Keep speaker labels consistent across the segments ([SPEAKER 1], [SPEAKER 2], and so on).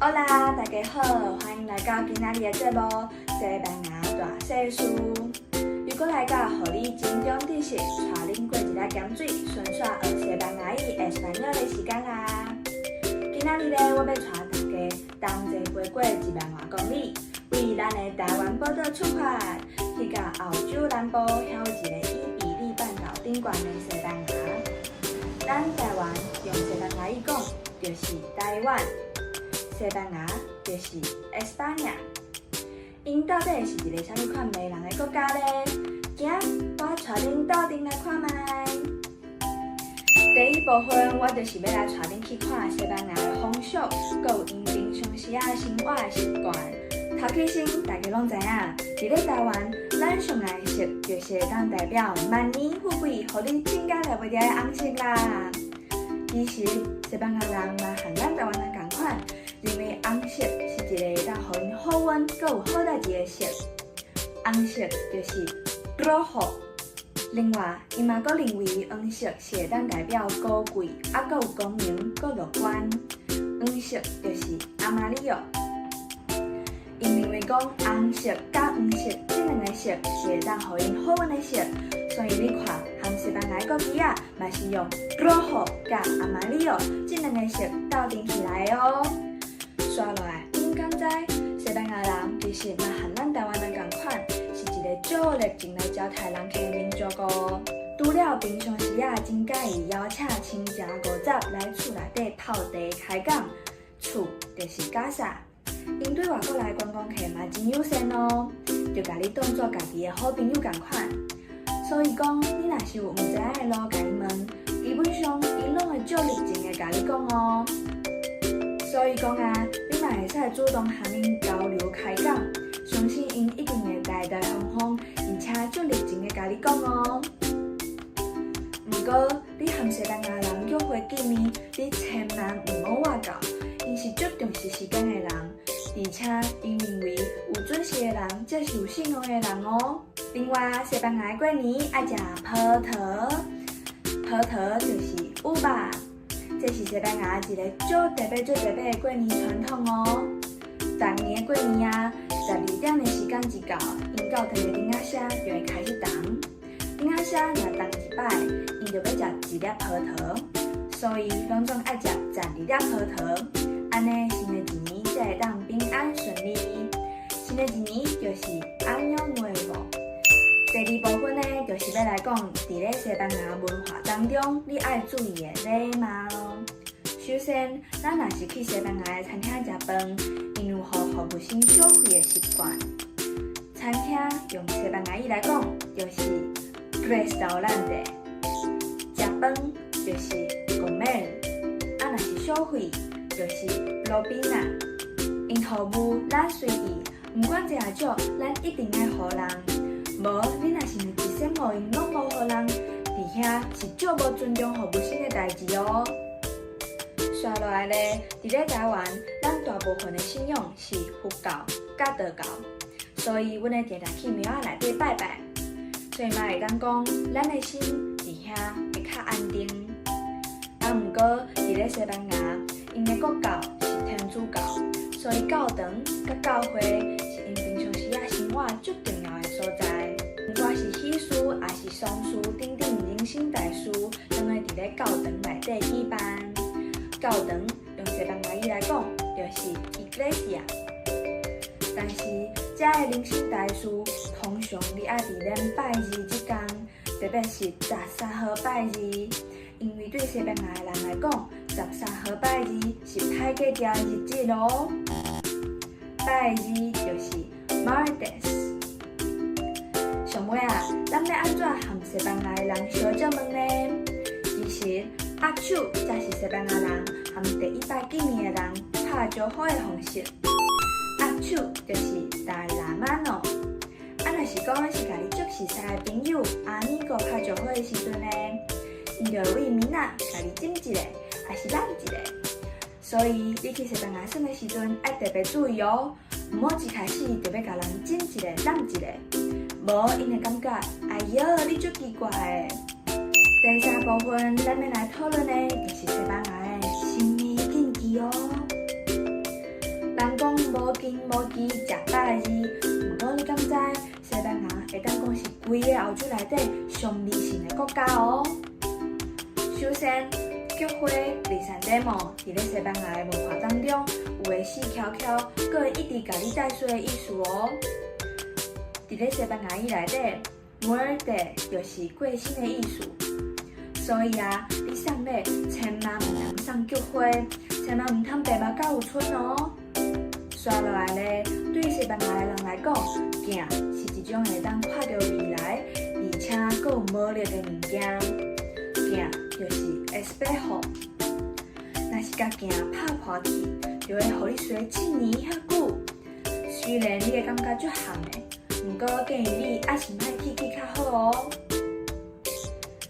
[SPEAKER 1] Hola，大家好，歡迎來到今仔日的節目《西班牙大細事》。如果來到予你增長知識，帶恁過一下鹹水，順紲學西班牙語 español 的時間啦。今仔日咧，我欲帶大家同齊飛過1萬外公里，為咱的台灣寶島出發，去到歐洲南部，遐有一个伊比利半島頂懸的西班牙。咱台灣用西班牙語講，就是台灣。西班牙就是 España。𪜶到底是一个啥物款迷人的國家咧？行，我帶恁鬥陣來看覓。第一部分，我就是欲來帶恁去看西班牙的風俗，閣有𪜶平常時仔生活的習慣。頭起先，大家攏知影，佇咧台灣，咱上愛的色就是會當代表萬年富貴，予你進甲來袂牢的紅色啦。其實，西班牙人嘛和咱台灣人仝款，認為紅色是一个會當予𪜶好運，閣有好代誌的色。紅色就是 rojo。另外，𪜶嘛閣認為黃色是會當代表高貴，啊，閣有光明，閣樂觀。黃色就是 amarillo。𪜶認為講紅色佮黃色這兩个色是會當予𪜶好運的色，所以你看，和西班牙國旗仔嘛是用 rojo 佮 amarillo 這兩个色鬥陣起來的哦。紲落來，恁敢知西班牙人其實嘛和咱台灣人仝款，是一个足熱情來招待人客的民族哦。除了平常時仔真佮意邀請親情五十來厝內底泡茶開講，厝就是 casa。𪜶對外國來觀光客嘛真友善哦，就共你當做家己的好朋友仝款。所以講，你若是有毋知影的路，共伊問，基本上𪜶攏會足熱情的共你講哦。所以講啊，你嘛會使主動和𪜶交流開講，相信𪜶一定會大大方方，而且足熱情的共你講哦。毋過，你和西班牙人約會見面，你千萬毋好晏到，𪜶是足重視時間的人，而且𪜶認為有準時的人才是有信用的人哦。另外，西班牙的過年愛食葡萄，葡萄就是 uva，這是西班牙一个足特別、足特別的過年傳統哦。逐年的過年啊，12點的時間一到，𪜶教堂的鐘仔聲就會開始動。鐘仔聲若動一擺，𪜶就欲食一粒葡萄，所以攏總愛食12粒葡萄，按呢新的一年才會當平安順利。新的一年就是 Año Nuevo。第二部分呢，就是欲來講，佇咧西班牙文化當中，你愛注意的禮貌。首先，咱若是去西班牙的餐廳食飯，𪜶有予服務生小費的習慣。餐廳用西班牙語來講，就是 restaurante。食飯就是 comer，啊，若是小費就是 propina。𪜶服務咱隨意，毋管濟抑少，咱一定愛予人。無，你若是連一仙五銀攏無予人，佇遐是足無尊重服務生的代誌哦。紲落來咧，佇咧台灣，咱大部分的信仰是佛教佮道教，所以阮會定定去廟仔內底拜拜，所以嘛會當講，咱的心佇遐會較安定。啊，毋過佇咧西班牙，𪜶的國教是天主教，所以教堂佮教會是𪜶平常時仔生活足重要的所在。不管是喜事，抑是喪事等等人生大事，攏會佇咧教堂內底舉辦。教堂用西班牙語來講，就是 iglesia。但是，這个人生大事，通常你愛佇禮拜二這工，特別是十三號拜二，因為對西班牙的人來講，十三號拜二是歹過掉的日子囉。拜二就是 martes。上尾啊，咱欲按怎和西班牙的人相接問呢？其實握手才是西班牙人和第一擺見面的人拍招呼的方式。握手就是 dar la mano。啊，若是講是共你足熟似的朋友 amigo 拍招呼的時陣呢，𪜶就會對面仔共你親一下，抑是攬一下。所以你去西班牙耍的時陣，愛特別注意哦，毋好一開始就欲共人親一下、攬一下，無𪜶會感覺，哎喲，你足奇怪的。第三部分，咱欲來討論的，就是西班牙的性愛禁忌哦。經無忌食百二，毋過你敢知西班牙會當講是規个歐洲內底上迷信的國家哦。首先，菊花 crisantemo 佇咧西班牙的文化當中，有會死翹翹，閣會一直共你帶衰的意思哦。佇咧西班牙語內底，muerte 就是過身的意思。所以啊，你送禮千萬毋通送菊花，千萬毋通白目甲有賰哦。紲落來咧，對西班牙的人來講，鏡是一種會當看著未來，而且閣有魔力的物件。鏡就是 espejo，若是共鏡拍破去，就會予你衰一年遐久。雖然你會感覺足譀的，毋過建議你猶是莫鐵齒較好哦。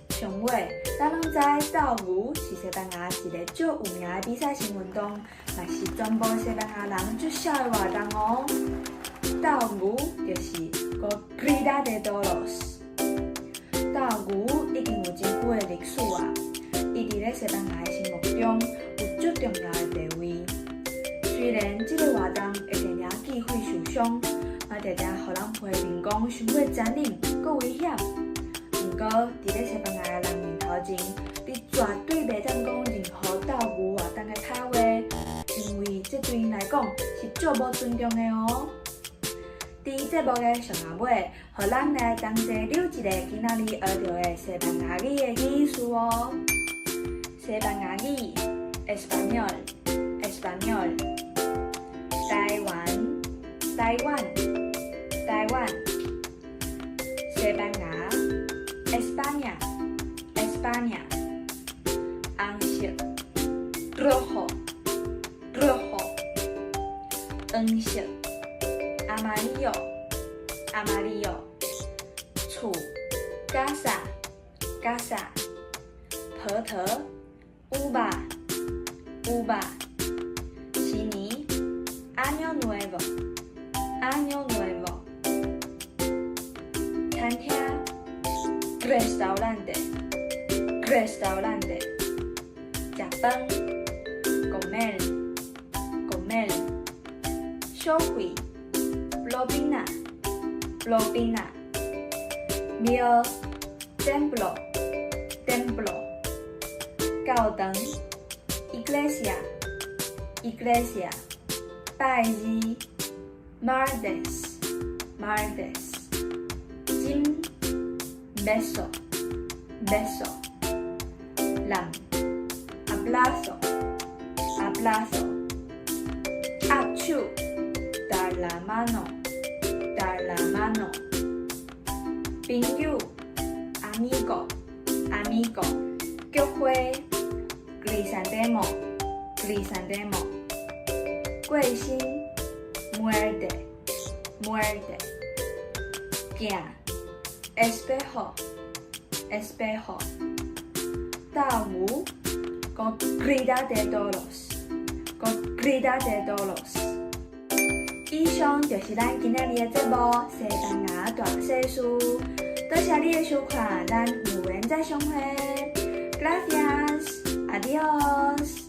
[SPEAKER 1] 上尾，咱攏知鬥牛是西班牙一個足有名的比賽性運動，嘛是全部西班牙人足痟的活動哦。鬥牛就是 corrida de toros。鬥牛已經有真久的歷史啊，伊佇咧西班牙的心目中有足重要的地位。雖然這個活動會定定忌諱受傷，嘛定定予人批評講傷過殘忍、閣危險。毋過，佇咧西班牙的人面頭前，你絕對袂當講任何鬥牛活動的歹話，因為這對𪜶來講是足無尊重的哦。佇節目的上後尾，予咱來同齊溜一个今仔日學著的西班牙語的語詞哦。西班牙語，español，español。台灣，台灣，台灣。西班牙，España，España。紅色，rojo，rojo。黃色，amarillo，amarillo。厝，casa，casa。葡萄，uva，uva。新年，año nuevo，año nuevo。餐廳，restaurante，restaurante。食飯，comer，comer。小費，propina，propina。廟，templo，templo。教堂，iglesia，iglesia。拜二，martes，martes。親，beso，beso。攬，abrazo，abrazo。握手，dar la mano，dar la mano。朋友，amigo，amigo。菊花，crisantemo，crisantemo。過身，muerte，muerte。鏡，espejo，espejo。鬥牛，corrida de toros，corrida de toros。以上就是咱今仔日的節目《西班牙大細事》。多謝你的收看，咱有緣再相會。Gracias，adiós。